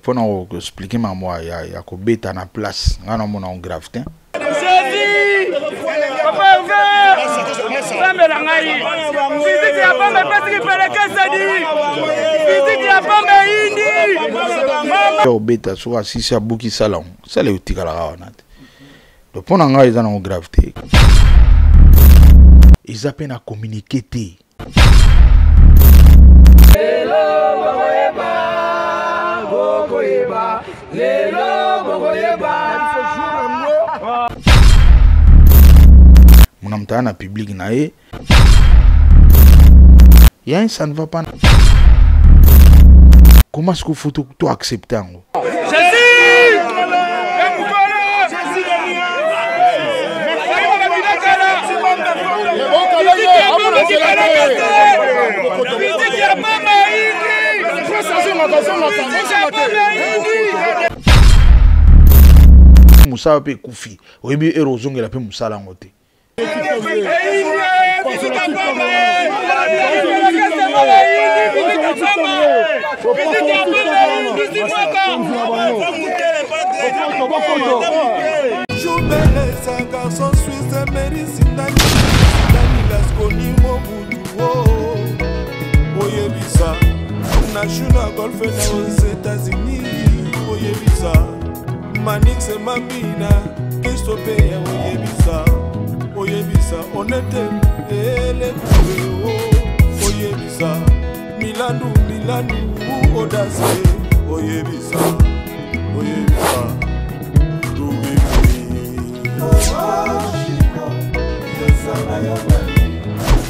mpona koexplike makambo ya kobeta na place, ngai namona yango grave te. Nzambe na ngai, visite ya pamba epesiki pelekesedi, visite ya pamba eyindi. Obeta soki asisi abuki sala yango, sala eotikalaka wana te. Donc mpo na ngai eza nango grave te, eza mpe na communiqué te. Lelo bokoyeba, bokoyeba, lelo bokoyeba. Mona moto aya na public na ye ya, ça ne va pas. Comment est-ce qu'il faut to accepter yango? Mosala mpe ekufi, oyebi ere ozongela mpe mosala yango te. Jubelesa garçon suisse Mary Sindani Sindani Lasconi Mobutu oyebisa na Juna Golf na aux États-Unis, oyebisa Manix Mambina Christophe, oyebisa, oyebisa Onete Elekue, oyebisa Milandu Milandu Odase, oyebisa, oyebisa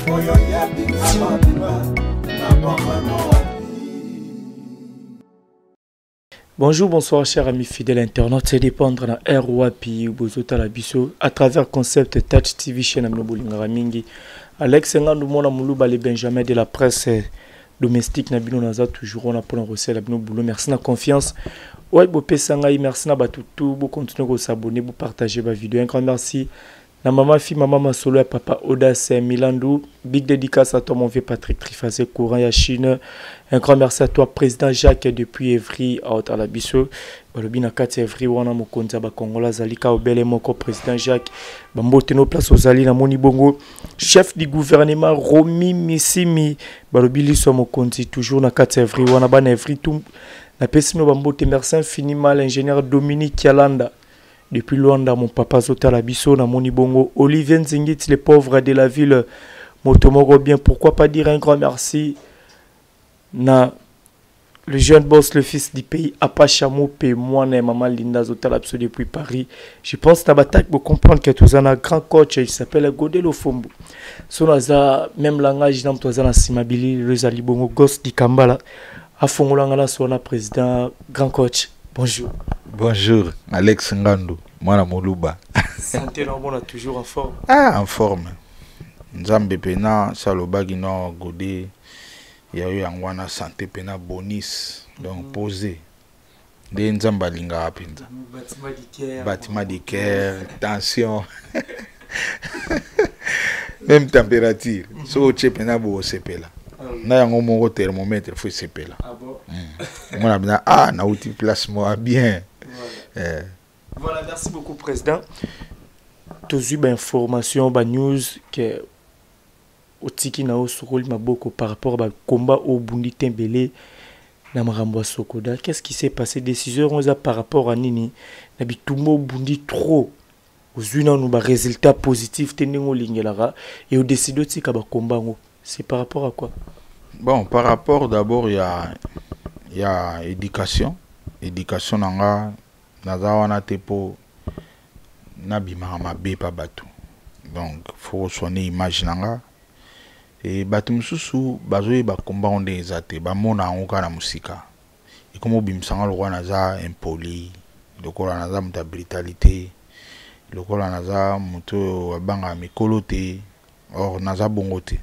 oyo yebinga mobimba na bomano. Bonjour, bonsoir, chers amis fidèles internautes. C'est dépendre na R wapi bozotala biso à travers Concept Touch TV, chaîne amino bolingaka mingi. Alex Ngandu mona muluba, le Benjamin de la presse domestique na bino, naza toujours on pour la bino boulot. Merci na confiance. Ouais, bo pesa ngai, merci na batu tout, bo continuer ko s'abonner, bo partager ba vidéo. Un grand merci na maman fi maman masolo ya papa Audace Milandou. Big dédicace à toi, mon vieux Patrick Trifazé, courant ya Chine. Un grand merci à toi, président Jacques, depuis Evry aotala biso. Balobi na kati ya Evry wana, mokonzi ya bakongola azali ka obele moko, président Jacques. Bambote no place ozali. Na moni bongo chef du gouvernement Romi Misimi, balobi liso ya mokonzi toujours na kati ya Evry wana. Bana Evry tout, napesi bino bambote. Merci infiniment l'ingénieur Dominique Yalanda depuis Luanda, mon papa zotala biso. Namoni bongo Olivier Nzingit, les pauvres de la ville, moto moko bien. Pourquoi pas dire un grand merci na le jeune boss, le fils du pays, Apacha Moupe, moi et maman Linda zotala biso depuis Paris. Je pense na batak pour comprendre que tous un grand coach, il s'appelle Godé Lofombo. Son aza même langage dans tous na simabili le ali bongo Ghost di Kambala. Afongolanga na sona président grand coach. Bonjour. Bonjour, Alex Ngandu, mwana moluba. Santé na toujours en forme. Ah, en forme. Nzambe pena salobaki no Godé ya yo yango wana, santé pena bonus, donc posé. Nde Nzambe alingaka mpenza. Bâtiment du cœur. Bâtiment du cœur, tension. Même température. Soki otie mpena boye osepela. Na yango moko thermomètre faut esepela. Ah bon? Omona mpenza, ah, nauti place moko bien. Voilà. Voilà, merci beaucoup président. Tozwi ba information, ba news que otiki na osokoli maboko par rapport à ba combat au bundi tembele na makambo ya Sokoda. Qu'est-ce qui s'est passé? Décision oza par rapport à nini? Na bitumba obundi trop. Ozwi nanu ba résultat positif te ndenge olingelaka et odécide otika ba combat yango. C'est par rapport à quoi? Bon, par rapport d'abord ya éducation. Éducation na nga, naza wana te mpo nabimaka mabe pa bato. Donc faut soigner image na nga. E bato mosusu bazoyeba komba ngo ndenge eza te, bamona yango kaka na mosika. Ekoma obimisanga lokola naza impoli, lokola naza moto ya brutalité, lokola naza moto oyo abangaka mikolo te. Or naza bongo te.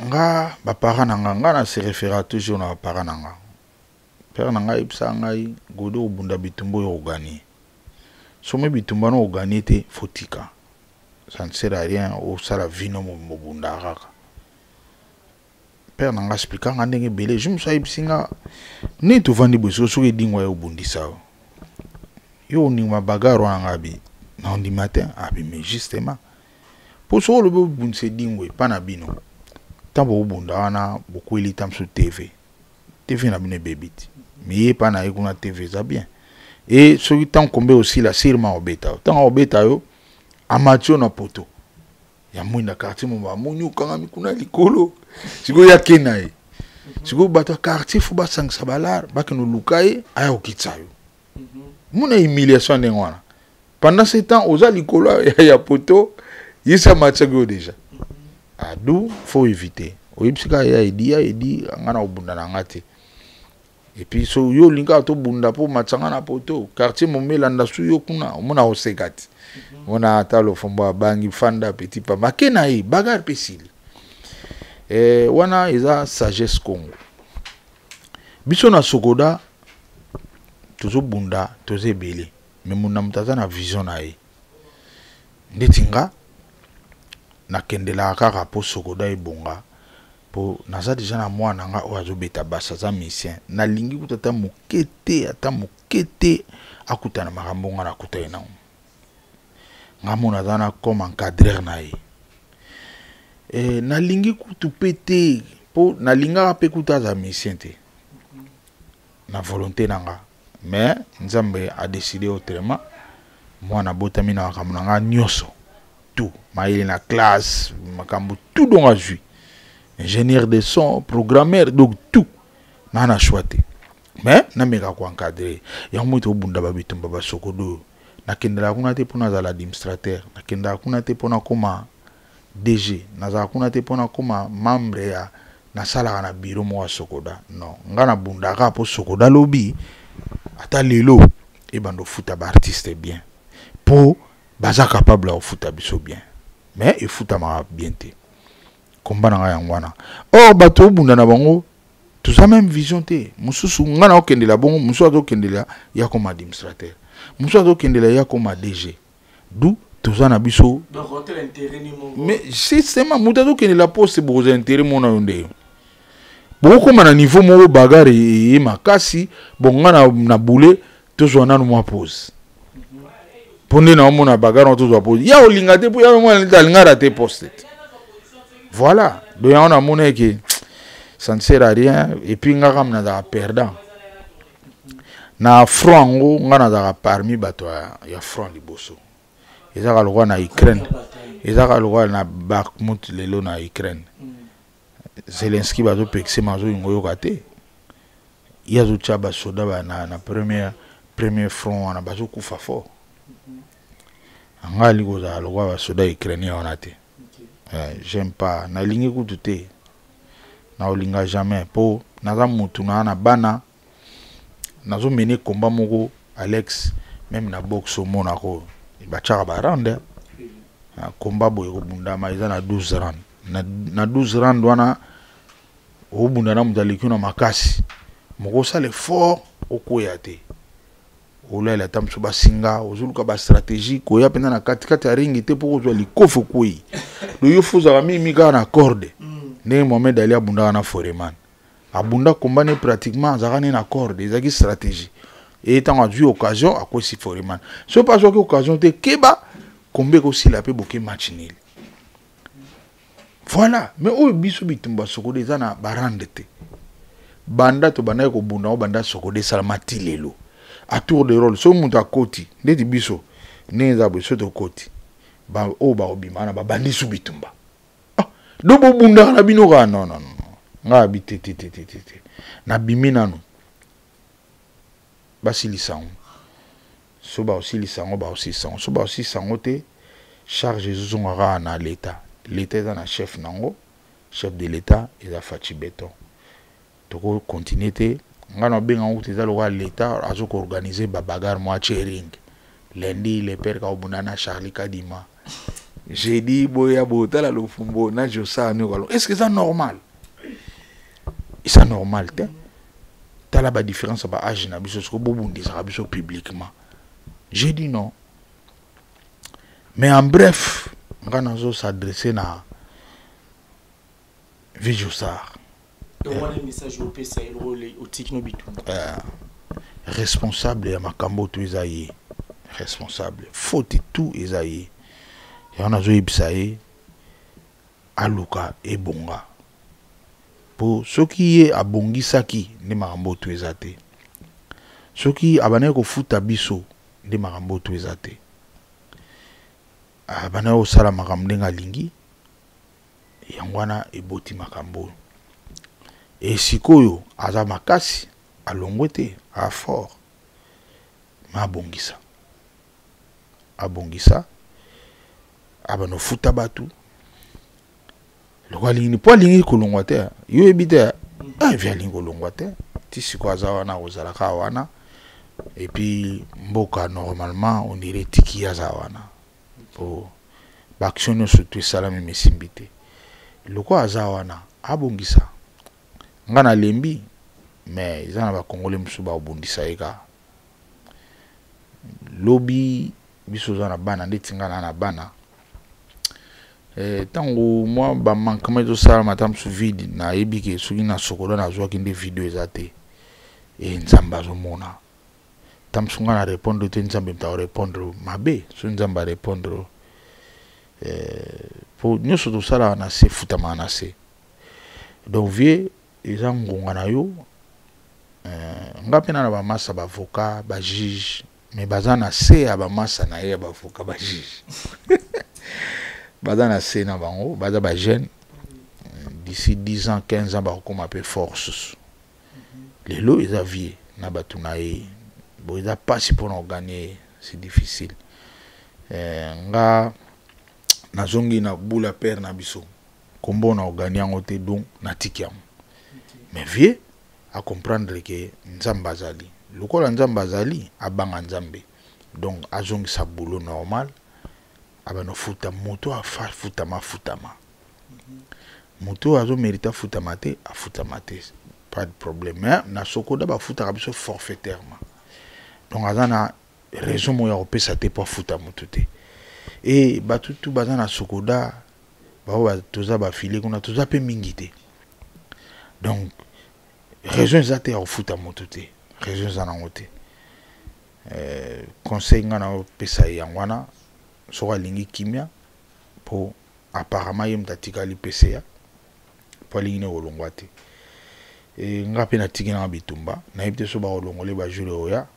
Nga baparent na nga, nga na se référa toujours na baparent na nga. Père na ngai ayebisaka ngai: "Godo, obunda bitumba oyo oganie. Soki bitumba no oganie te, faut tika. Ça ne sert à rien osala vino mobunda kaka." Père na nga explika nga ndenge ebele. Jour mosusu ayebisi nga ndenge tovandi boye, soki soki edingwa ye obundisa yo, yo ondima bagarre wana? Nga abi na ondima te. Abi mais justement, mpo soki olobi obundisa edingwe epa na bino, ntango bokobunda wana bokweli ta mosusu TV, TV na bino ebebi ti, mais ye epa na ye kuna TV eza bien. E soki ntango kombe osila, sûrement obeta yo, ntango obeta yo, amati yo na poto ya mwinda, quartier mo bamoni okangami kuna likolo. Sikoyo yake na ye, sikoyo bato ya quartier fo basangisa balare, bakende oluka ye, aya kokitisa yo. Mona humiliation ndenge wana. Pendant ce temps oza likolo ya poto, ye si amatiaki yo déjà. Adu faut éviter. Oyebisi kaka ya edi, ya edi nga na kobunda na nga te. Et puis so yo olingi kaka tobunda mpo omatisa nga na poto, quartier momelanda su yo kuna, omona koseka te, mona ata lofombo abangi fanda petit pamba ake na ye, bagarre mpe esili. Eh, wana eza sagesse Congo. Biso na Sokoda tozobunda, toza ebele, mais mona moto aza na vision na ye. Ndeti nga nakendelaka kaka mpo Sokoda ebonga, mpo naza deja na mwana nga oyo azobeta basi, aza musicien. Nalingi kuta ata moke te, ata moke te akutana makambo nga nakuta ye nango. Nga mona aza na comme encadreur na ye. E, nalingi kutu mpe te, mpo nalingaka mpe kutu aza musicien te na volonté na nga, mais Nzambe adécidé autrement. Mwana abotami na makambo na nga nyonso, tout mayele na classe, makambo tout. Donc azwi ingénieur de son, programmeur, donc tout naa na choix te, mais nameka koencadrer yango. Moi tobunda babitumba basokodo oyo, nakendelaka kuna te mpo nazala administrateur, nakendaka kuna te mpo nakóma DG, nazala kuna te mpo nakóma membre ya nasalaka na bureau moko ya Sokoda. Non, nga nabundaka mpo Sokoda lobi ata lelo ebanda ofuta baartiste bien, mpo baza capable ya kofuta biso bien, mais efutamaka bien te. Komba na ngai yango wana. Or bato obunda na bango toza même vision te. Mosusu ngai na okendela bongo, mosusu azokendela ya koma administrateur, mosusu azokendela ya koma DG. Du toza na biso, mais système moto azokendela poste, bokozwa intérêt mona yo nde bokokóma na niveau moko, bagarre eye makasi. Bon, nga na bule tozwa nanu mwa pause, mpo nde naomona bagarre wana, tozwa pause ya olinga te, mpo ya mwana neti alingaka te poste te. Voilà, donc yango namona eke ça ne sert à rien. Et puis nga kama nazalaka perdant na front yango, nga nazalaka parmi bato ya front liboso. Ezaka lokola na Ukraine, ezaka lokola na Bakhmut lelo na Ukraine. Zelenski bazopekisa, ma azolinga oyoka te. Ye azotya basoda ba na premier front wana, bazokufa fort. Nga ali kozala lokola basoda ukrainien wana te. J'aime pas, nalingi kutu te, naolinga jamais, mpo naza mutu naa na bana, nazomene komba moko. Alex, même na boxe omonako batiaka baround. Komba boye kobundama eza na 12 round. Na 12 round wana obunda na moto aleki na makasi moko, osala effort okwea te, olalela ata mosusu basinga, ozoluka bastratégie koya mpenza na katikati ya ringi te mpo kozwa likofi okwei. Do yo fo ozalaka mingi kaka na corde, ndenge Mohamed Ali abundaka na Foreman, abunda komba ne pratiquement azalaka ne na corde, ezalaki stratégie. E ntango azwi occasion akwesi Foreman, soki mpe azwaki occasion te, keba, kombe ekosila mpe boke match nul. Voilà. Mais oyo biso bitumba Sokodo eza na baround te. Banda tobandaki kobunda ngo, banda Sokodo esalama ti lelo, à tour de rôle, soki moto akoti ndeti biso ndenge eza boye, soki tokoti, oyo bakobima wana babandi su bitumba. Ah, do bobundaka na bino kaka. Non, non, non, ngai abi te, te, te, te, te, te. Nabimi nanu, basilisa yango. So bakosilisa yango, bakosilisa yango. So bakosilisa yango te, charge ezozonga kaka na L'état. L'état eza na chef nango, chef de l'État eza Fatshi Béton. Tokocontinue te. Ngai na obenga yango kutu eza lokola l'État azokoorganiser babagarre mwa chering. Lundi le père kaobunda na Charlie Kadima, jeudi boya botala Lofumbo na Josa Nokalo. Est ce que eza normal? Eza normal te. Tala badifférence ya baage na biso, siko bobundisaka biso publiquement. J'ai dit non. Mais en bref, nga nazo s'adresser na Vijosar. Responsable ya makambo to eza ye responsable, faute tout eza ye. Yango nazoyebisa ye aluka ebonga, mpo soki ye abongisaki nde makambo to eza te. Soki abandaki kofuta biso nde makambo to eza te. Abandaki kosala makambo ndenge alingi, yango wana eboti makambo oyo. E sikoyo aza makasi, alongwe te, a fort, ma abongisa, abongisa, abanda ofuta bato lokola alingi, mpo alingi kolongwa te. Yo oyebi te, vi alingi kolongwa te ti sikoyo aza wana, akozala kaka wana. Et puis mboka normalement on dirait tiki aza wana, po baaction nyonso to esalami mesimbi te. Lokola aza wana, abongisa. Nga nalembi, mais eza na bakongole mosusu bakobundisa ye kaka lobi. Biso oza na bana ndeti nga na bana, ntango mwa bamanquement ezosalama, ata mosu vide, nayebi ke soki na SOCODA nazwaki nde video eza te. E Nzambe azomona, ta mosu nga na répondre te, Nzambe moto akorépondre mabe. Soki Nzambe arépondre, po nyonso tosalaka na se, efutamaka na se. Donc vie eza ngonga na yo. Nga mpe na na bamasa, baavocat, bajuge, mais baza na se ya bamasa na ye ya baavocat, bajuge, baza na se na bango, baza bajeune. D'ici 10 ans, 15 ans, bakokóma mpe fort susu. Lelo eza vie na bato na ye bo, eza mpasi mpona kogagner, c'est difficile. Nga nazongi na bula père na biso, kombo na kogagner yango te, donc natiki yango. Mais vie acomprendre ke Nzambe azali. Lokola Nzambe azali, abanga Nzambe. Donc azongisa boulot normal, abanda ofuta moto afutama, afutama. Moto oyo azomérite afutama te, afutama te, pas de problème. Mais na SOCODA bafutaka biso forfaitairement, donc aza na raison moko ya kopesa te mpo afuta moto te. E bato tu baza na SOCODA, bao toza bafile kuna, toza mpe mingi te, donc raison eza te ya kofuta moto te, raison eza nango te. Conseil nga na opesa ye yango wana, soki alingi kimia, mpo apparemment ye moto atikali PCA, mpo alingi ne kolongwa te. E nga mpe natiki nanga bitumba, nayebi te so bakolongola bajour oya,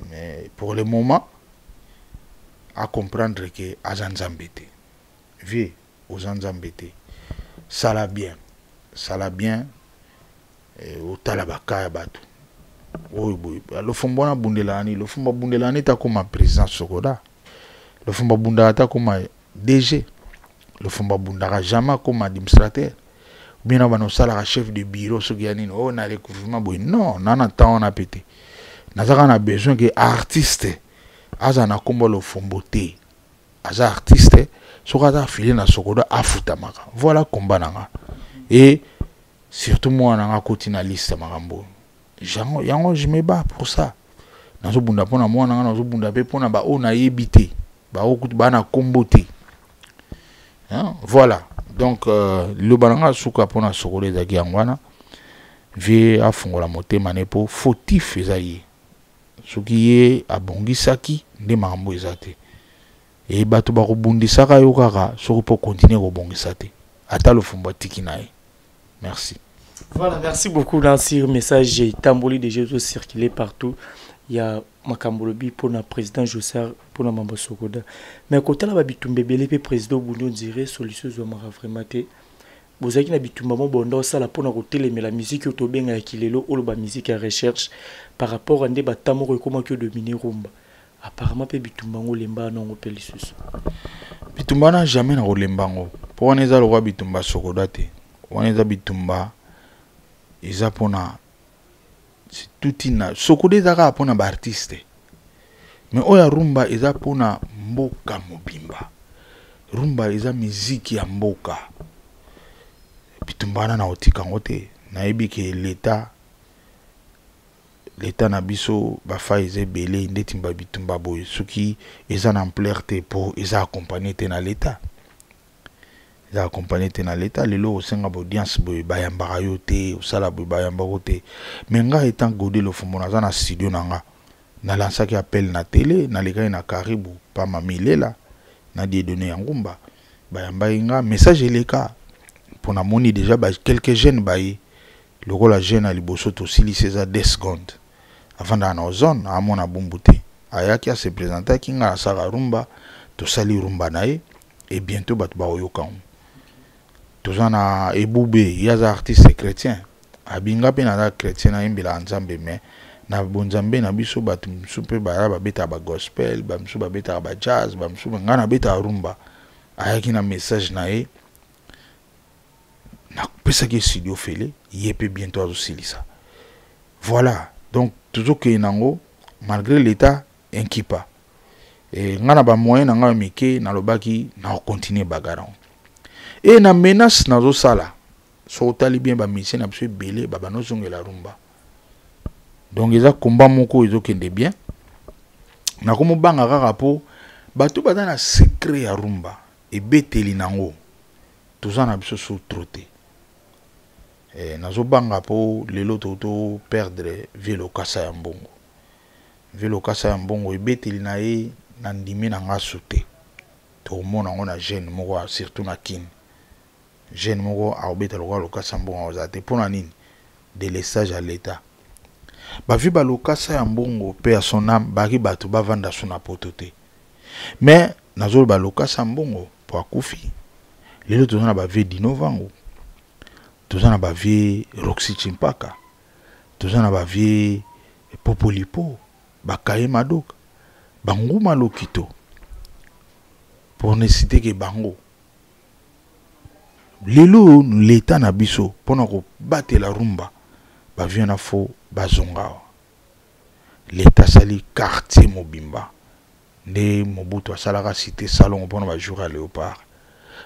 mais pour le moment acomprendre ke aza Nzambe te. Vie oza Nzambe te, sala bien, sala bien. Otala baka ya bato oyo boye. Lofombo wana abundelaka nini? Lofombo abundelaka neti akóma président SOCODA. Lofombo abundaka te akóma DG. Lofombo abundaka jamais akóma administrateur, bien na bana osalaka chef de bureau soki ya nini oyo na recouvrement boye. Non, na na temps wana mpe te. Naza kaka na besoin ke artiste aza na nkombo Lofombo te, aza artiste, soki aza affilié na SOCODA afutamaka. Voilà komba na nga. Et surtout mwana na nga akoti na liste makambo yango, yango je me bats pour ça. Nazobunda mpona mwana nga, nazobunda mpe mpona baoyo nayebi te, baoyo kutu baa na nkombo te. Voilà, donc liloba na nga suka mpona SOCODA ezalaki yango wana. Vie afungola motema ne, mpo fautif eza ye. Soki ye abongisaki nde makambo eza te. E bato bakobundisaka yo kaka soki mpo continue kobongisa te, ata Lofombo atiki na ye. Merci. Voilà, merci beaucoup Nancy. Message etamboli déjà, circulé partout. Il y a makambo lobi mpona président Josar, mpona mambo SOCODA. Mais kotala babitumba ebele mpe président obundi, on dirait solution ezwamaka vraiment te. Bozalaki na bitumba mo bonda osala mpona kotelemela musique oyo tobengaka kilelo, oyo bamusique ya recherche, par rapport a nde bata moko ekomaki odomine rumba. Apparemment mpe bitumba yango olemba nango mpe lisusu. Bitumba wana jamais na kolemba yango, mpo wana eza lokwa bitumba SOCODA te. Wana eza bitumba eza mpona tuti na SOCODA, eza kaka mpona baartiste. Mais oyo ya rumba eza mpona mboka mobimba. Rumba eza miziki ya mboka. Bitumba wana na kotika yango te. Nayebi ke leta na biso bafa eza ebele ndeti ba bitumba boye, soki eza na ampleur te, mpo eza accompagné te na leta. Eza accompagné te na l'État. Lelo osenga ba audience boye, bayambaka yo te, osala boye, bayambaka yo te. Mais nga étant Godé Lofombo, naza na studio na nga, nalansaki appel na télé, nalekaki na Karibu pa Mamilela na Dieudonné ya Ngumba, bayambaki nga, message eleka mpo namoni déjà ba quelques jeunes baye. Lokola jeune ya liboso tosilisi, eza 2 secondes, avandaka na Ozone, amona bumbu te, ayaki ase présentaki nga, asalaka rumba, tosali rumba na ye et bientôt bato bakoyoka yango. Toza na Ebube, ye aza artiste chrétien, abinga mpe naza chrétien, nayembelaka Nzambe. Mais na bonzambe na biso, bato mosusu mpe baya babetaka bagospel, bamosusu babetaka bajazz, bamosusu. Ngai nabetaka rumba. Ayaki na message na ye, napesaki studio fele ye mpe, bientôt azosilisa. Voilà, donc tozokende nango malgré l'État inkipa. E ngai na bamoyen na ngai ya mike, nalobaki na kocontinue bagarre yango. E na menace nazosala, soki otali bien, bamusicien na biso ebele babanda ozongela rumba. Donc eza komba moko ezokende bien. Nakomobanga kaka mpo bato baza na secret ya rumba, ebeteli nango toza na biso so trop te. Nazobanga mpo lelo to perdre vieux Lokasa ya Mbongo. Vieux Lokasa ya Mbongo, ebeteli na ye na ndimi na nga su te. Tokomona yango na jeune moko, surtout na Kine, jeune moko akobeta lokola Lokasa Mbongo akozala te. Mpo na nini? Délestage ya l'État. Bavieux balokasa ya Mbongo mpe ya son âme, baki bato bavanda so na Poto te. Mais nazoloba Lokasa Mbongo mpo akufi. Lelo toza na bavieux Dino Vango, toza na bavieux Roxy Chimpaka, toza na bavieux Popolipo, bakaye Madoka, banguma Lokito, pour ne citer que bango. Lelo l'État na biso, mpona kobatela rumba, bavieux na fo bazonga awa. L'État asali quartier mobimba nde Mobutu asalaka Cité Salongo mpona bajour ya Léopard.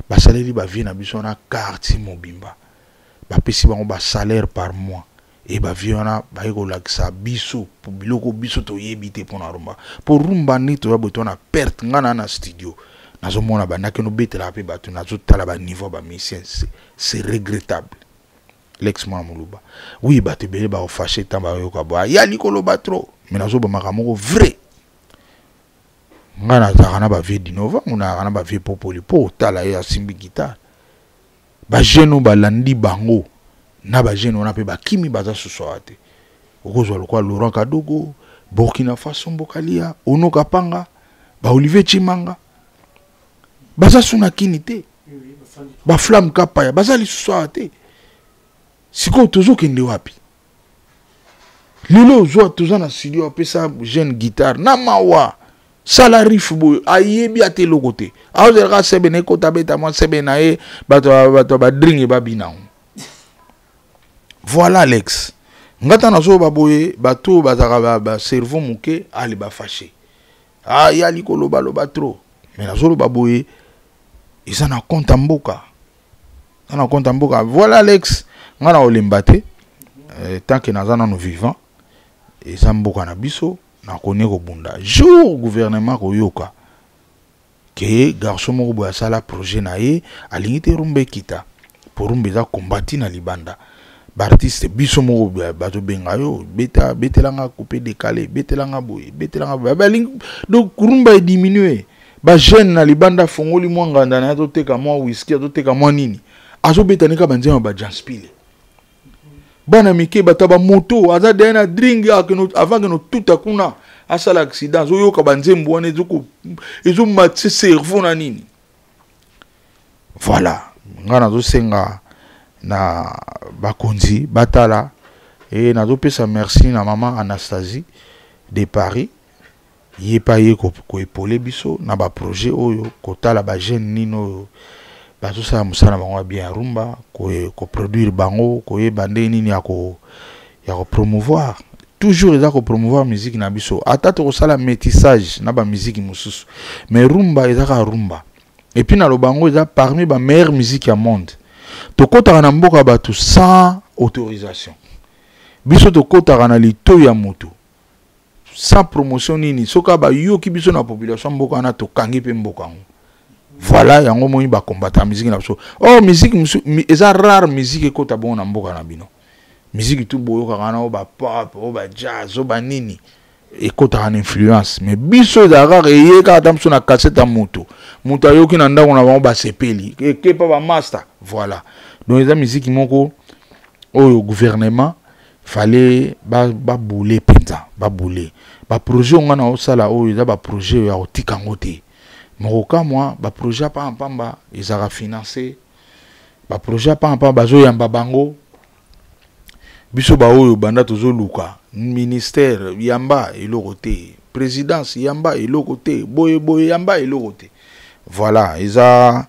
Basaleli bavieux na biso wana quartier mobimba, bapesi bango basalaire par mois. E bavieux wana baye kolakisa biso biloko biso toyebi te mpona rumba. Mpo rumba nde toya boye, to na perte. Nga na studio nazomona bandaki nobetelaka mpe bato, nazotala baniveau ya bamusicien, c'est regrettable. Lex mwana moluba, oui, bato ebele bakofâcher ntango bayoka bo ayali koloba trop, mais nazobamaka moko vrai. Ngai nazalaka na bavieux Dinovango, nazalaka na bavieux Popoli, mpo otala ye asimbi guitare. Bajeune oyo balandi bango na bajeune wana mpe bakimi, baza susu awa te. Okozwa lokola Laurent Kadogo, Burkina Faso, Mbokalia, Ono Kapanga, baOlivier Chimanga, baza su na Kini te. Baflamme Kapaya baza lisusu awa te. Sikoyo tozokende wapi lelo? Ozwa, toza na studio, apesa jeune guitare na mawa, sala riff boye, ayebi ata eloko te, aozelaka sebe na ekota, beta mwa sebe na ye, bato badringue babina yango. Voilà, Alex, nga ta nazoyoba boye, bato oyo bazalaka bacerveau moke ale bafâcher, ah, yali kolobaloba trop. Mais nazoloba boye, eza na compte ya mboka, eza na compte ya mboka. Voilà, Alex, nga na kolemba te tant que naza nano vivant. Eza mboka na biso, nakoni kobunda. Jour gouvernement koyoka ke garçon moko boye asala projet na ye, alingi te rumba ekita, po rumba eza kombati na libanda. Baartiste biso moko bazobenga yo, beta, betelanga coupé décalé, betelanga boye, betelanga boye, balingi. Donc rumba ediminue. Bajeune na libanda afongoli mwa nganda na ye, azoteka mwa whisky, azoteka mwa nini, azobeta nika banzemba bajanspile. Bana mike, bato ya bamoto, aza deya na drink avant keno tuta kuna asala accident, azoyoka banzembo wana, ezomatise cerveau na nini. Voilà, ngai nazosenga na bakonzi batala. E nazopesa merci na mama Anastasie de Paris, ye mpe aye koépauler biso na baprojet oyo, kotala bajeune nini oyo bazosala mosala na bango ya bien ya rumba, koproduire bango, koyeba ndenge nini ya kopromouvoir. Toujours eza kopromouvoir musique na biso. Ata tokosala métissage na bamusique mosusu, mais rumba eza kaka rumba. Et puis naloba yango, eza parmi bameilleure musique ya monde. Tokɔtaka na mboka bato sans autorisation, biso tokɔtaka na litoi ya moto sans promotion nini. Soki bayoki biso na population mboka wana, tokangi mpe mboka yango. Voilà, yango moi ba combattre musique na biso. Oh, musique eza rare, musique ekota bongo na mboka na bino. Musique tout boyokaka na o ba pop, o ba jazz, o ba nini, ekotaka na influence. Mais biso ezalaka kaka eye kaka ta mosusu na cassette ya moto, moto ayoki na ndako na bango, basepeli, ekepa bamaster. Voilà, donc eza musique moko oyo gouvernement fallait babule mpenza, babule baprojet oyo nga na osala. Oyo eza baprojet oyo ya kotika yango te. Moko kamwa, baprojet ya pambapamba ezalaka financé, baprojet ya pambapamba bazoyamba bango. Biso baoyo banda tozoluka ministère, yamba eloko te, présidence, yamba eloko te, boye boye, yamba eloko te. Voilà, eza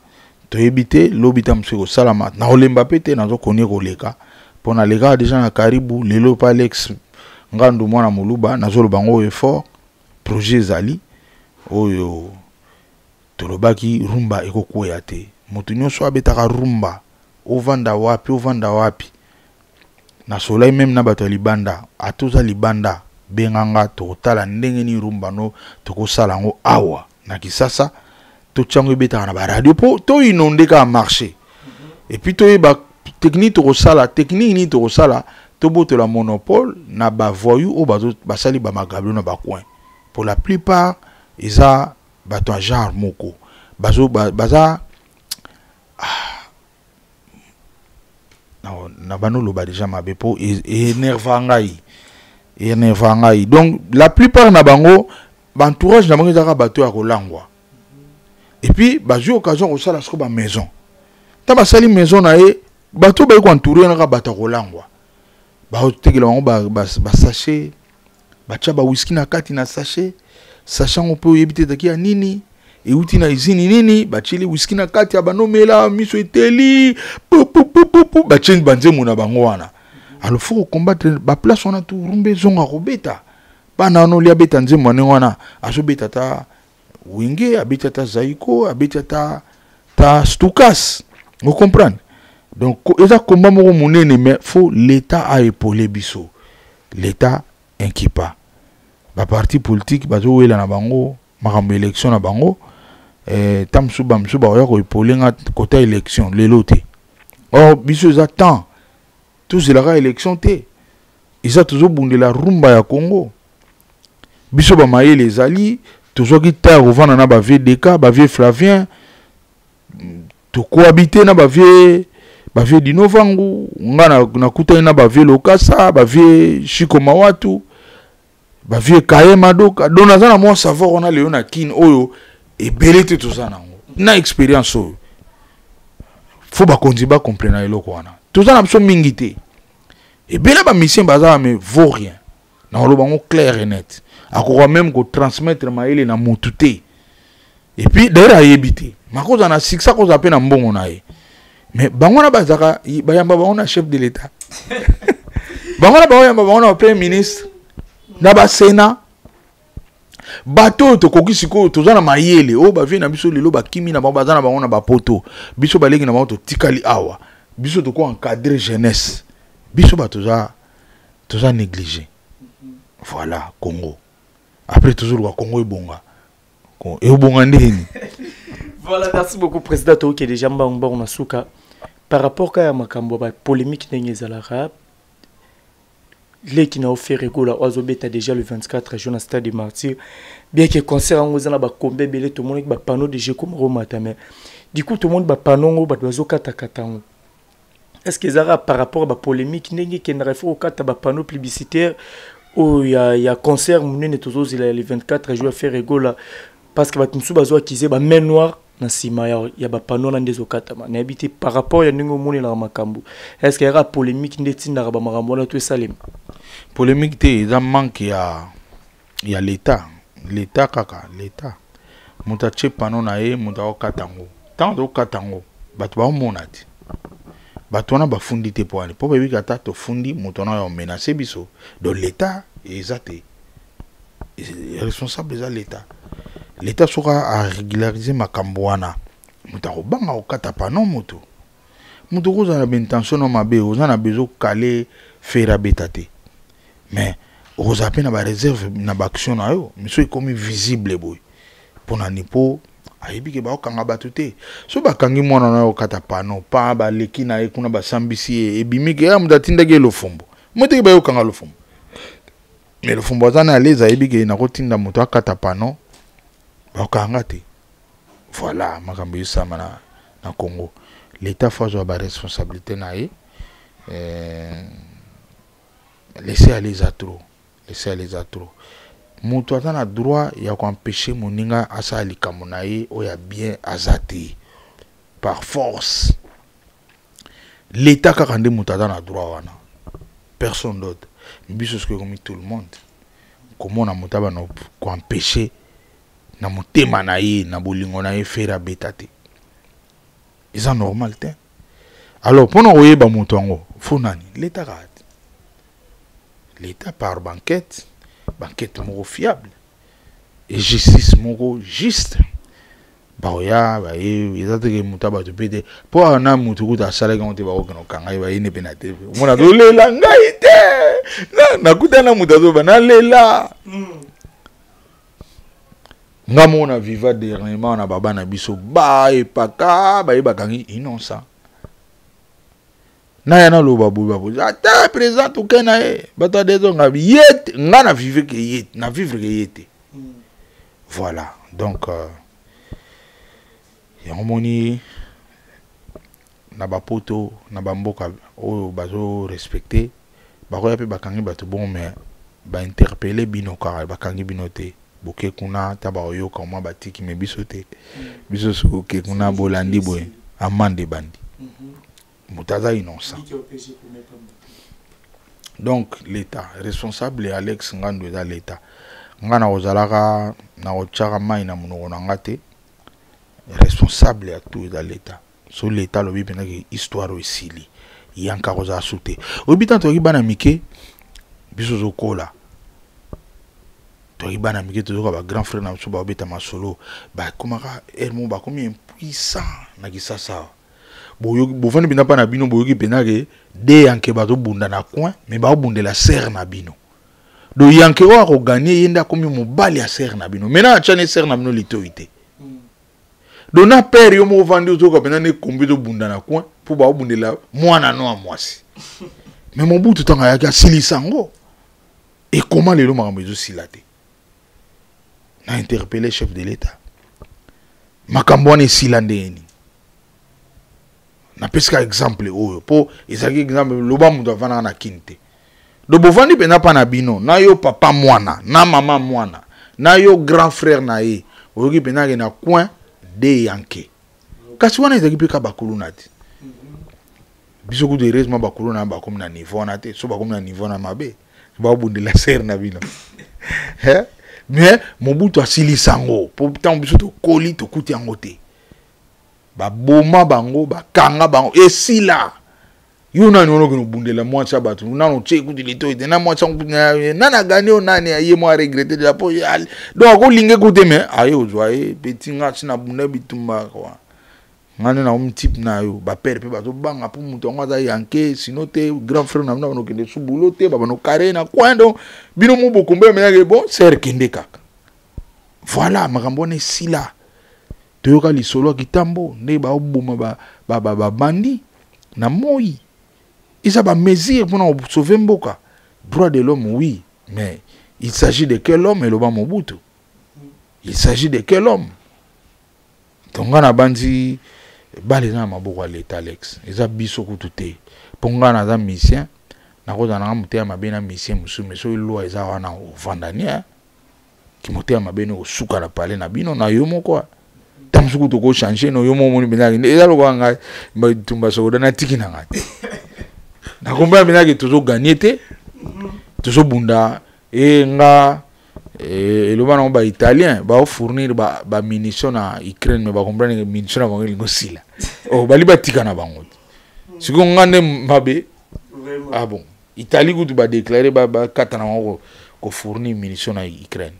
toyebi te lobi ta mosusu ekosalama. Na kolemba mpe te, nazokoni koleka mpo nalekaka déjà na karibu. Lelo mpe Alex Ngandu mwana moluba, nazoloba yango oyo fort. Projet ezali oyo tolobaki, rumba ekokwea te. Moto nyonso abetaka rumba, ovanda wapi, ovanda wapi, nasolai même na bato ya libanda. Ata oza libanda, benganga, tokotala ndenge nini rumba no tokosala yango awa na Kisasa, totia yango ebetaka na baradio mpo toinonde kaka marché. Et puis toyeba technique tokosala, technique nini tokosala, tobotola monopole na bavoyou oyo basali bamagablo na bacoin. Pour la plupart eza bato ya genre moko bazo baza ah, na banoloba déjà mabe mpo énerva ngai, énerva ngai. Donc la plupart na bango, baentourage na bango ezalaka bato ya kolangwa. Et puis bazwi occasion kosala siko bamaison. Ta basali maison na ye, bato bayi koentoure naka bato ya kolangwa, baotekela bango basachet, batya bawiski na kati na sachet. Sachet yango mpe oyebi te ezalaki ya nini, euti na usine nini. Batieli whisky na kati ya banomela, miso eteli pupupupupu, batie banzembo na bango wana. Alors faut kocombattre baplace wana tu, rumba ezonga kobeta. Bana wana olia beta nzembo ya ndenge wana, azobeta ata Wenge, abeti ata Zaiko, abeti ata ta Stukas, ocomprendre. Donc eza combat moko monene, mais faut l'État aépaule biso. L'État inquipa baparti politique bazowela na bango makambo élection na bango. Ta mosusu, bamosusu bakoya koépauler nga kota élection lelo te. Or biso eza temps tozelaka élection te, eza tozobundela rumba ya Congo. Biso bamayele ezali, tozwaki ta ya kovanda na bavieux Deka, bavieux Flavien, tokohabite na bavieux Dino Vangu. Nga nakutani na bavieux Lokasa, bavieux Shiko Mawatu, bavieux Kaye Madoka. Donc naza na mwa savoir wana lelo na Kine oyo ebele te. Toza nango na expérience oyo, faut bakonzi bacomprena eloko wana. Toza na biso mingi te, ebele bamusicien baza, mais vaut rien. Na koloba yango clair et net, akoka même kotransmettre mayele na motu te. Et puis d'ailleurs ayebi te, makozala na succès, akozala mpe na mbongo na ye, mais bango wana bazalaka bayamba bango na chef de l'État, bango wana baoyamba bango na premier ministre, na basénat. Bato oyo tokoki sikoyo, toza na mayele oyo bavieux na biso lelo bakimi na bango, baza na bango na bapoto. Biso baleki na bango totikali awa, biso toko encadre jeunesse. Biso bato toza négligé. Voilà, Congo. Après tozoluka Congo ebonga, ebonga ndeni? Voilà, merci beaucoup président. Toyoki déjà mbangu mbangu na suka par rapport ka ya makambo ya bapolémique ndenge ezalaka. Leki na Ferre Gola oyo azobeta déjà le 24 juin na Stade de Martyr, bien que concert yango eza na bakombe ebele, tomonaki bapanneau déjà ekoma komata. Mais du coup tomoni bapanneau yango bato bazokatakata yango. Est ce que ezalaka par rapport ya bapolémique ndenge ekendaka, il faut kokata bapanneau publicitaire oyo ya concert monene tozozela ya le 24 juin Ferre Gola? Parce que bato mosusu bazoakize bamain noire na nsima ya bapanneau wana nde ezokatama. Nayebi te par rapport ya ndenge omonelaka makambo, est ce que yaka polémique nde etindaka bamakambo wana to esalema? Polémique te, eza manque ya l'État. L'État kaka l'État, moto atie panneau na ye, moto akokata yango. Ntango tokokata yango, bato baomona te, bato wana bafundi te. Mpo wani? Mpo bayebiki ata tofundi moto wana oyo omenace biso. Donc l'État eza te responsable, eza l'État. L'État soki arégulariser makambo wana, moto akobanga kokata panneau. Moto okozala na baintention no mabe, oza na besoin okale Ferre abeta te, mais okozala mpe na baréserve na baaction na yo. Miso ekomi visible boye, mpo nani? Mpo Ayebi ke baokanga bato te. So bakangi mwana na ye okata pano pa baleki na ye kuna, basambisi ye, ebimi ke ya moto atindaki ye Lofombo. Moteki bayokanga Lofombo, mais Lofombo aza na aleze, ayebi ke nakotinda moto akata pano, bakanga te. Voilà makambo esama na Congo. L'État faut azwa baresponsabilité na ye. Laisser aller eza trop, laisser aller eza trop. Moto aza na droit ya koempêcher moninga asala likambo na ye oyo ya bien aza te. Par force, l'État kaka nde moto aza na droit wana, personne d'autre. Biso soki ekomi tout le monde komona moto abana koempêcher na motema na ye, na bolingo na ye, Ferre abeta te, eza normal te. Alors mpona koyeba moto yango, fo nani? L'État kaka te. L'État par baenquête, baenquête moko fiable et justice moko juste. Bakoya baye, eza teke moto ya bato mpe te, mpo awa na motu kuta asalaki yango te, bakokende kokanga ye, bayini mpe na te. Omona azolela ngai te, nakuta na moto azoba nalela nga moko na viva dernièrement na baba na biso baepaka baye bakangi innocent. Naya naloba boye, baboye ata président toke na ye, bato ya dezonga ye te. Nga na vivre ke ye, na vivre ke ye te. Voilà, donc yango moni na bapoto, na bamboka oyo bazorespecte, bakoya mpe bakangi bato bongo, mais bainterpeller bino kaka, bakangi bino te. Boke kuna ta bakoyoka mwa batiki, me biso te. Biso soki oke kuna, bolandi boye, amande ebandi, moto aza innocent. Donc l'État responsable, Alex Ngandu, eza l'État. Nga na kozalaka na kotiaka mai na monoko na nga te. Responsable ya tout eza l'État. So l'État alobi mpenza ke histoire oyo esili, yanka kozala su te. Oyebi, ntango toyaki bana mike, biso ozokola, toyaki bana mike, tozoka bagrand frère na biso baobeta masolo, bakomaka ere moko bakomi impuissant na Kisasa awa. Boyoki, bovandi mpenza mpa na bino, boyoki mpenza ke de yanke bazobunda na coin, mais baobundela sœur na bino. Do yanke oyo akogagner, ye nde akomi mobali ya sœur na bino. Maintenant atyani sœur na bino litoi te. Do na père yo moko ovandi, ozoyoka mpenza nde kombi ezobunda na coin mpo baobundela mwana no ya mwasi. Mais Mobutu ntango ayaki, asilisa yango. Ekoma lelo makambo ezosila te. Na interpellé chef de l'État, makambo wana esila ndenge nini? Napesika exemple oyo mpo ezalaki exemple. Loba moto avandaka na Kini te. Do bovandi mpenza mpa na bino, na yo papa mwana, na mama mwana, na yo grand frère na ye, oyoki mpenza ke na coin de yanke. Kasi wana ezalaki mpe ka bakuluna te. Biso kutu, heureusement, bakuluna bakomi na niveau wana te. So bakomi na niveau wana, mabe, babundela sœur na bino. Mais Mobutu asilisa yango mpo ntango biso tokoli, tokuti yango te. Baboma bango, bakanga bango, esila. Yo nani wana okende obundela mwasi ya bato? Nano otie kutu litoi te na mwasi yango, nani agani oyo? Nani aye mwa regretter déjà po donc akolinga ekute, mais aye ozwa ye peti. Nga si nabunda bitumba kwa nga nde nakomi type na yo. Bapere mpe bazobanga mpo moto yango aza yanke, sino te grand frère na bino babana okende su bulo te, babana okare na coin. Donc bino mo bokombe menake bon sœur kende kaka. Voilà, makambo wana esila. Toyoka lisolo ya kitambo nde baoboma babandi na moi. Eza bamesure mpona kosauver mboka. Droit de l'homme, oui, mais il s'agit de quel homme? Eloba Mobutu, il s'agit de quel homme? Donc nga na bandi bale eza na maboko ya l'État, Alex. Eza biso kutu te, mpo nga naza musicien, nakozala nanga motema mabe na musicien mosusu, mais soki loi eza wana, ovandani kimotema mabe ne kosuka na pale na bino na yo moko. Ntango mosuku tokochange no yo moko omoni mpenza eza lokola ngai bitumba sokoda natiki na ngai te. Nakombana mpenzaki tozogagner te, tozobunda. E nga eloba nango baitalien baofournir bamunition na Ukraine, mais bacomprendre munition na bango elingi osila. Oh, bali batika na bango te. Sikoyo nga nde mabe? Ah bon, Italie kutu badéclare bakata na bango kofournir munition na Ukraine.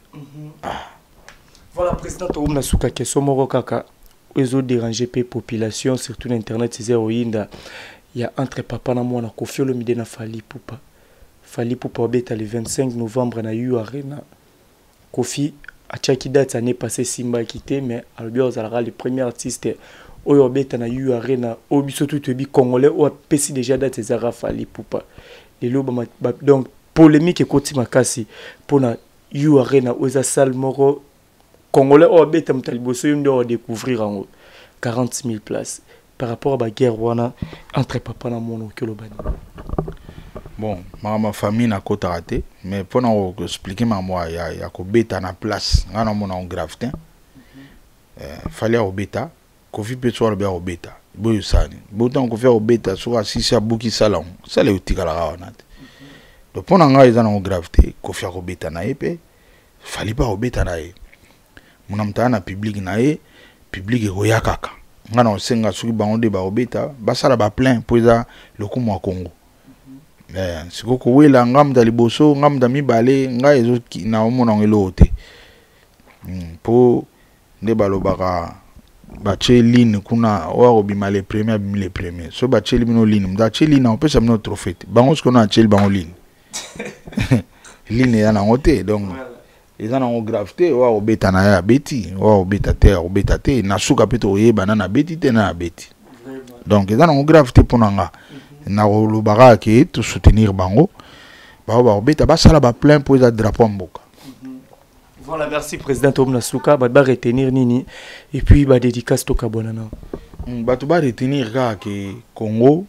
Ah. Voilà, président, tokomi na suka. Question moko kaka oyo ezodéranger mpe population, surtout na internet, eza oyinda ya entre papa na mwana, Koffi Olomide na Fally Ipupa. Fally Ipupa obeta le 25 novembre na U Arena. Koffi Atiaki date année passée, esimbaki te, mais alobi azalaka le premier artiste oyo abeta na U Arena. Oyo biso tu toyebi, congolais oyo apesi déjà date ezaka Fally Ipupa. Lelo donc polémique ekoti makasi mpona U Arena, oyo eza salle moko congolais oyo abeta moto ya liboso, yo nde oyo découvrir yango, 40 000 places. Par rapport à baguerre wana entre papa na mwana, oki oloba nini? Bon, makambo ya famille nakotaka te, mais mpona koexpliquer makambo ya kobeta na place, ngai namona yango grave te. Fally akobeta, Kofi mpe soki alobi akobeta, boyo osani botango Kofi akobeta, soki asisi abuki sala yango, sala ekotikalaka wana te. Donc mpo na ngai eza nango grave te. Kofi akobeta na ye mpe Fally mpe akobeta na ye. Mona moto aya na public na ye, public ekoya kaka. Ngai na kosenga, soki bango nde bakobeta, basala baplein mpo eza lokumu ya Congo. Sikoyo kowela nga moto ya liboso, nga moto ya mibale, ngai naomona yango eloko te, mpo nde balobaka batie ligne kuna, oyo akobima le premier abimi le premier. So batieli bino ligne, moto atie ligne akopesa bino trophée te. Bango sikoyo na atieli bango ligne, ligne eza nango te. Donc eza nango grave te. Oyo akobeta na ye abeti, oyo akobeta te akobeta te. Na suka mpe tokoyeba nani abeti te, nani abeti. Donc eza nango grave te. Mpo na nga, nakoloba kaka ke tosoutenir bango, bao bakobeta basala baplein mpo eza drapeau ya mboka. Voilà, merci président. Tomna suka, bato ba retenir nini et puis ba dédicace, tokabwana na. Bato ba retenir kaka ke Congo,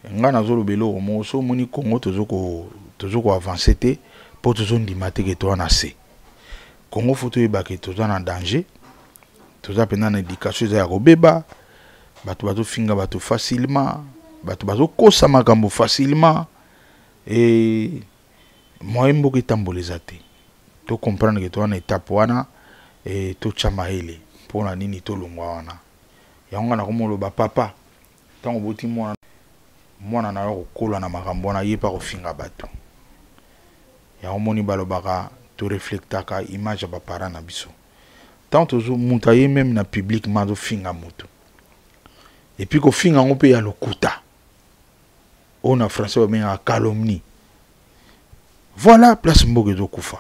ngai nazoloba eloko moko: so omoni Congo tozo koavancer te, mpo tozondima te ke toza na se. Congo, faut toyeba ke toza na danger, toza mpenza na éducation eza ya kobeba. Bato bazofinga bato facilement, bato bazokosa makambo facilement, e moyen mboka etambola eza te. Tocomprendre ke toza na étape wana, e totya mayele mpona nini tolongwa wana. Yango nga nakomoloba, papa, ntango oboti mwana, mwana na yo kokola na makambo wana, ye mpe akofinga bato. Yango moni balobaka toreflectaka image ya baparent na biso. Ntango tozo moto aye même na public ma azofinga moto, et puis kofinga yango mpe ya lokuta, oyo na français babengaka calomnie. Voilà place mboka ezokufa.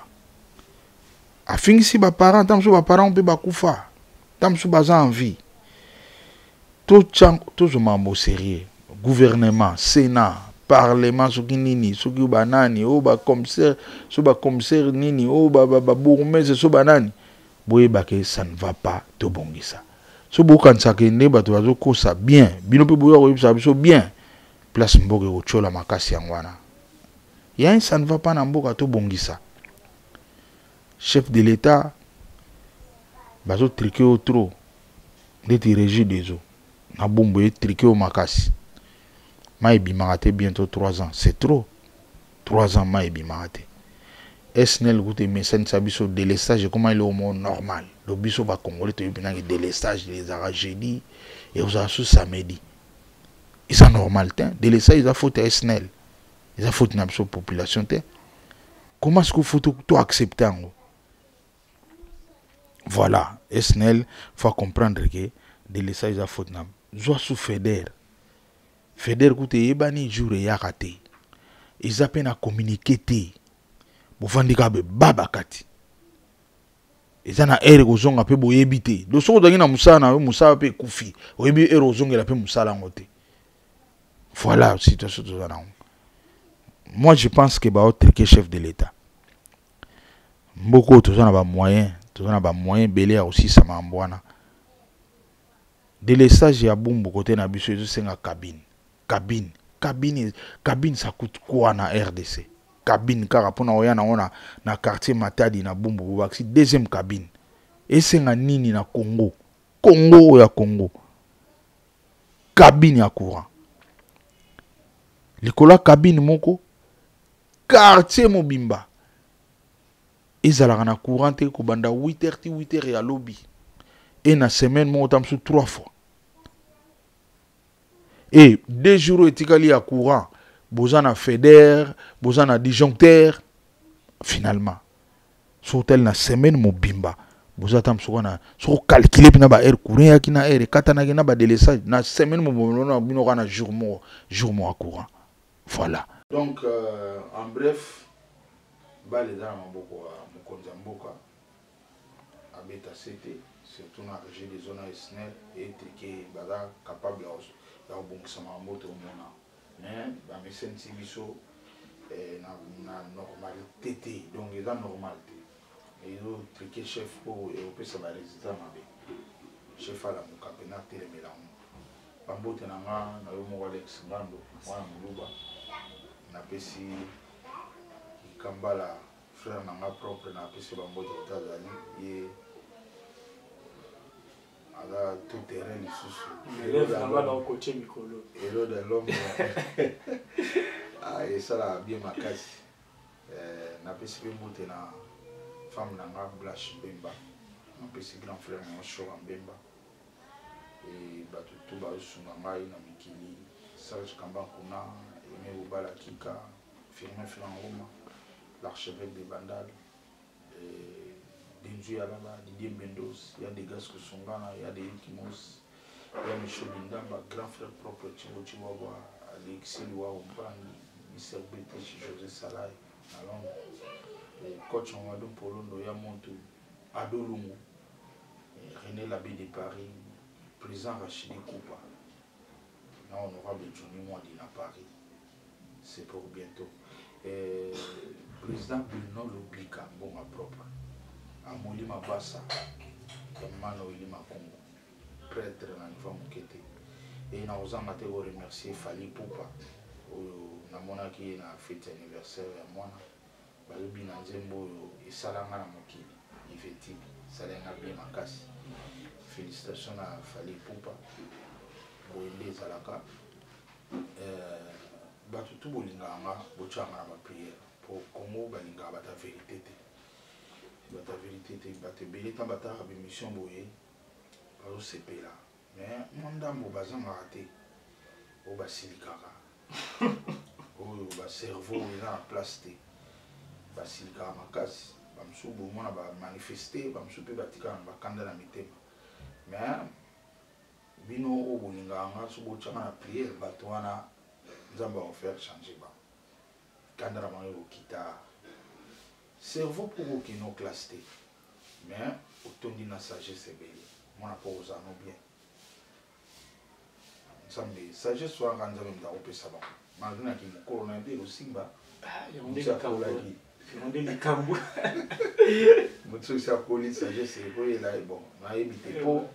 Afingisi baparent, ntango mosusu baparent mpe bakufa, ntango mosusu baza en vie. Tozwa makambo sérieux. Gouvernement, sénat, parlement, soki nini, soki banani oyo bacommissaire, so bacommissaire nini, oyo babourgmestre, so banani, boyebake ça ne va pas. Tobongisa. So bokanisaka nde bato bazokosa bien bino, mpe boya koyebisa biso bien place mboka ekotiola makasi. Yango wana ya ça ne va pas na mboka. Tobongisa. Chef de l'État, bazotriquer yo trop, ndeti Régie des eaux na Bumbu etriquer yo makasi. Mai ebimaka te bientôt 3 ans, c'est trop. 3 ans mai ebimaka te. SNEL kuta emesanisa biso délestage, ekoma eloko moko normal. Donc biso bacongolais toyebi naki délestage ezalaka jeudi, ekozala su samedi, eza normal te. Délestage eza faute ya SNEL, eza faute na biso population te. Comment est-ce qu'il faut to accepter yango? Voilà, SNEL faut comprendre que délestage eza faute na zwa su FEDER. FEDER kuta eyebani jour eyaka te, eza mpe na communiqué te. Bovandi kaka bebaba kati, eza na heure kozonga mpe boyebi te. Do soki ozalaki na mosala na yo, mosala mpe ekufi, oyebi heure ozongela mpe mosala yango te. Voilà situation toza nango. Moi je pense que baotriquer chef de l'État. Mboka oyo toza na bamoyen, toza na bamoyen ebele ya kosisa makambo wana. Délestage ya Bumbu kote na biso ezosenga cabine, cabine, cabine, cabine. Ça coûte quoi na RDC? Cabine kaka mpona koya nango na quartier Matadi na Bumbu, bobakisi deuxième cabine, esenga nini na Congo? Congo oyo ya Congo, cabine ya courant likolo ya cabine moko, quartier mobimba ezalaka na courant te kobanda 8 heures ti 8 heures ya lobi, e na semaine moko ta mosusu 3 fois, e 2 jours oyo etikali ya courant boza na FEDER, boza na disjoncteur. Finalement so otali na semaine mobimba, boza ata mosuku wana, soki ocalculer mpena baheure courant eyaki na heure ekatanaki na badélestage, na semaine mobimba na bino kaka na jour moko, jour moko ya courant. Voilà. Donc en bref, bale eza na maboko ya mokonzi ya mboka. Abeta sete, surtout na Régie des zones ya SNEL etrike, baza capable ya kobongisa makambo tomona, mais bamesenisi biso na normalité te. Donc eza normal te, ezotrike chef mpo ekopesa barésultat mabe. Chef alamuka mpena, atelemela yango. Bambote na nga na yo moko, Alex Ngando, mwana Moluba. Napesi Kambala, frère na nga propre, napesi bambote. Kota azali ye, aza tout terrain lisusu. Élève na nga na okotie mikolo. Héros de l'homme, esalaka bien makasi. Napesi mpe mbote na femme na nga, Blanche Mbemba. Napesi grand frère na nga, Shora Mbemba, e bato tu bazosunga ngai na mikili: Serge Kamba Nkuna, Aimé Bobala Kika, Firmin Filangoma, l'archevêque de Bandal, Denzu Yalala, Didier Mbendos, ya Degas Kusungana, ya de Kimos, ya Micho Bindamba, grand frère propre Chibo Chiwawa, Alexis Luao Mpangi, Mr British José Salai na Londres, coach Mamadou Mpolondo, ya Montu Ado Lungu, René Labbé de Paris, président Rachidi Koupa, na honorable Johnny Mwadi na Paris. C'est pour bientôt. Président Bruno Lobika Mbonga propre, Amoli Mabasa ya Mano Eli Makongo, prêtre na niveau moke te. E nakozanga te koremercier Fally Ipupa, oyo namonaki ye na fête anniversaire ya mwana, bazobina nzembo oyo esalanga na mokili Ivetike, esalenga bien makasi. Félicitation na Fally Ipupa. Boye nde ezalaka. Bato tu bolingaka nga, botyaka na baprière, po Congo balingaka bato ya vérité te, bato ya vérité te. Bato ebele, ntango batalaka bémission boye, bazosepela, mais mwa ndambo bazangaka te oyo basilikaka, oyo bacerveau eza na place te, basilikaka makasi. Bamosusu bomona bamanifeste, bamosusu mpe batikaka na bakanda na mitema. Mais bino oyo bolingaka nga, so botyanga na prière, bato wana Nzambe akofaire changer bango, kanda na bango ekokita. Cerveau mpo kokende classe te, mais otondi na sagesse ebele, mwana, mpo kozala no bien. Nzambe, sagesse wana kaka Nzambe moto akopesa bango, malgré naki mokolo na ye nde ekosimba. Akolaki nde likambo. Moto soki akoli, sagesse ekoyela ye. Bon, nayebi te, mpo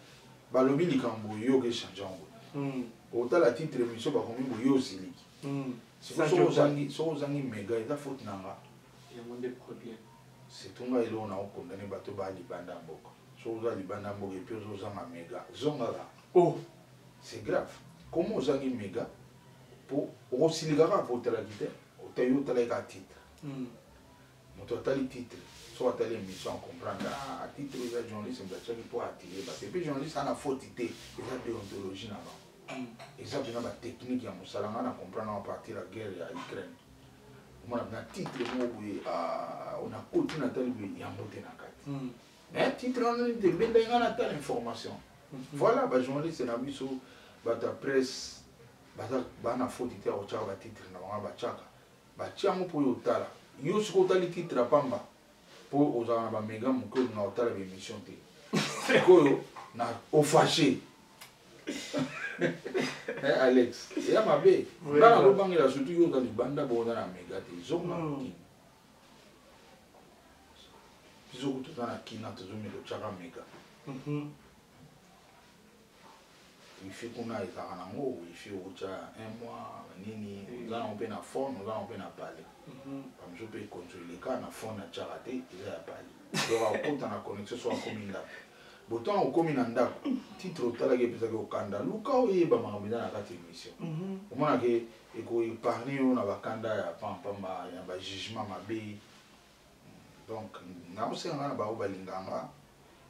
balobi likambo, yoka, échange yango. Otala titre émission, bakomi boye, osiliki. Soki ozangi mega, eza faute na nga. Yango nde problème. Surtout ngai, eloko na okondane bato baya libanda ya mboka. Soki oza libanda ya mboka et puis ozozanga mega, zongaka. Oh. C'est grave. Comment ozangi mega? Po okosilika kaka po otalaki te, otali, otalaki kaka titre. Moto atali titre, soki atali émission, acomprendre: ah, titre eza journaliste moto atiaki mpo atire bato. Et puis journaliste ana faute te, eza déontologie na bango, eza mpena batechnique ya mosala. Ngai na comprendre à partir ya guerre ya Ukraine. Omona na titre moko boye, onakoti, natali boye, yango te na kati, mais titre wana nini te ebendaki ngai natala information. Voilà, bajournaliste na biso, bato ya presse, baza bana faute te ya kotiaka batitre na bango. Batiaka, batia yango mpo oyo otala. Yo soki otali titre ya pamba, mpo ozalaka na bamega moke, olinga kotala baémission te, sikoyo na ofâcher. Alex, eya mabe. Nga nazobangela surtout yo oza libanda, bo oza na mega te, zonga kini. Biso kutu toza na kina, tozomela, otiaka mega. Wifi kuna ezalaka nango, wifi okotya un mois nini, oza nango mpe na phone, oza nango mpe na pale. Bamosusu mpe konzo eleka na phone, atiaka te, eza ya pale. Donc akota na connexion. So akomi ndako, botango okomi na ndako, titre otalaki epesaki okanda, luka oyeba makambo eza na kati ya émission. Omonake ekoépargne yo na bakanda ya pampamba, ya bajugement mabe. Donc naosenga nga na bango balinganga,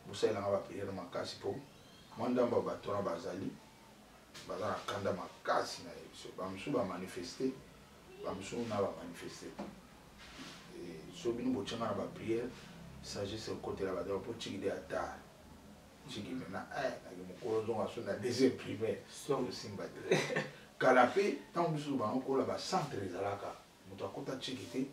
bosalelanga baprière makasi, mpo mwa ndambo ya bato wana bazali, baza na kanda makasi na ye. Biso bamosusu bamanifeste, bamosusu na bamanifeste te. So bino botianga na baprière, sagesse ekotela bato, mpo tiki de atare tiki mpena naki mokolo ozonga so na deuxième primaire, osimba te. Kala mpe ntango biso bango kola, bacentre ezalaka, moto akota tiki te.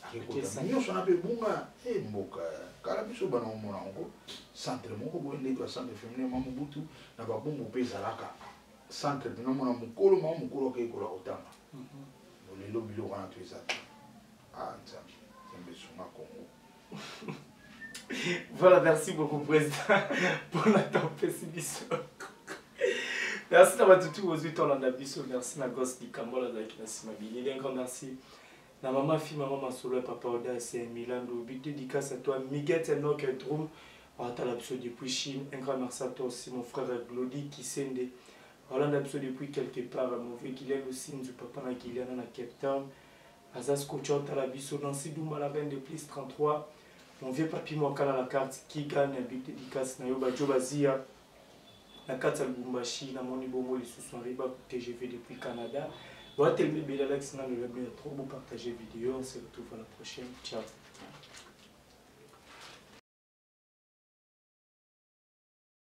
Akekota nyonso wana mpe ebunga e mboka. Kala biso bana omona yango, centre moko boye ndenge ya centre féminin ma Mobutu na babumbu mpe ezalaka centre mpena mona mokolo mama mokolo akeyekola kotanga. Lelo biloko wana to eza te. Ah, Nzambe, Nzambe esunga Congo. Voilà, merci beaucoup, président, pour la tempête biso. Merci na bato tu bozwi tolanda biso. Merci na Gos Likambola azalaki na nsima bilili. Un grand merci na mama fi, mama masolo ya papa Audace Milando. Big dédicace à toi, Miguel Tenok Drum, atala biso depuis Chine. Un grand merci à toi aussi, mon frère Glody Kisende, olanda biso depuis quelque part. Mauvais Guylaine Osinzu, papa na Guylaine na Cape Town, aza scotch, otala biso. Nancy Dumba, la reine de plus 33, mon vieux papi Mwakala, la carte qui gagne. Big dédicace na yo, Bajo Bazia na kati ya Lubumbashi. Namoni bongo lisusu Henri Baku TGV depuis Canada. Boatelemi ebele. Alex Ngando, ya trop. Bopartager vidéo. On se retrouve à la prochaine. Ciao.